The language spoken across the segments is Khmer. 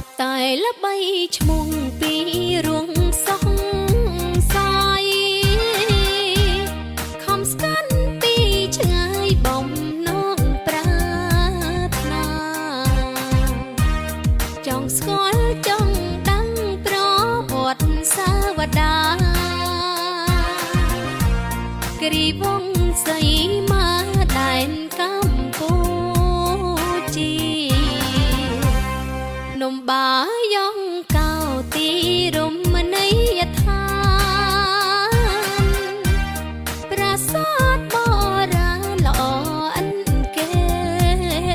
ប់តែល្បីឈ្មោះពីរួងសងស័យខំស្កាន់ពីឆ្ងាយបំណងប្រាថ្នាចង់ស្គាល់ចង់ដឹងប្រវត្តិសាវតាគិរីវង្សសីមាដែនកម្ពុជា នំបាយងកោទីរមណីយដ្ឋានប្រាសាទបុរាណល្អអិនគេ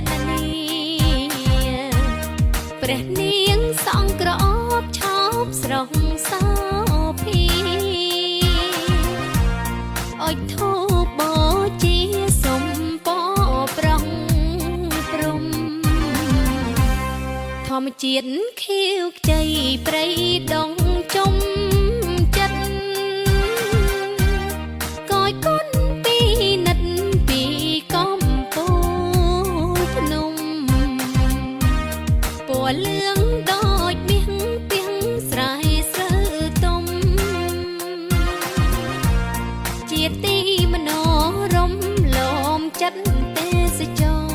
នានីព្រះនាងសង្ក្រអបឆោបស្រស់សោភីអុជធូបបូជាសុំពរប្រងព្រំ ធម្មជាតិខៀវខ្ចីព្រៃដងជុំចិត្តកយគុណពីនិតពីកំពូលភ្នំពណ៌លឿងដូចមាសពីងស្រែស្រូវទុំជាទីមនោរមលោមចិត្តទេសចរ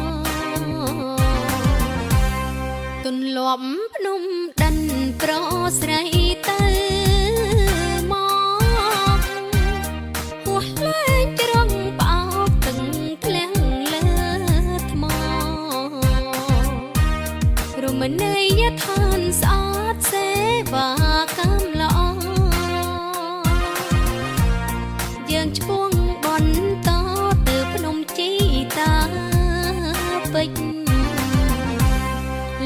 ទន្លប់ភ្នំដិនប្រស្រីទៅមកហួសលែងជ្រងផ្អោកទឹកធ្លាក់លើថ្មរមណីយដ្ឋានស្អាតសេវាកម្មល្អយើងឆ្ពោះបន្តទៅភ្នំជីតាពេជ្រ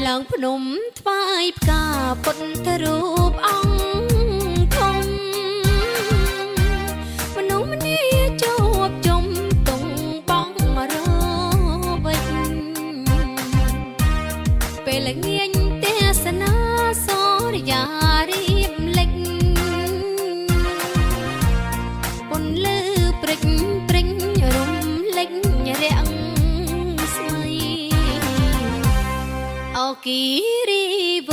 ឡើងភ្នំថ្វាយផ្កាពុទ្ធរូបអង្គធំមនុស្សម្នាជួបជុំទងបងរវិចពេលងាញទេសនាសូរិយារៀបលិចពន្លឺព្រិចព្រិញរំលេចរាំងស្មៃ អគិរីវ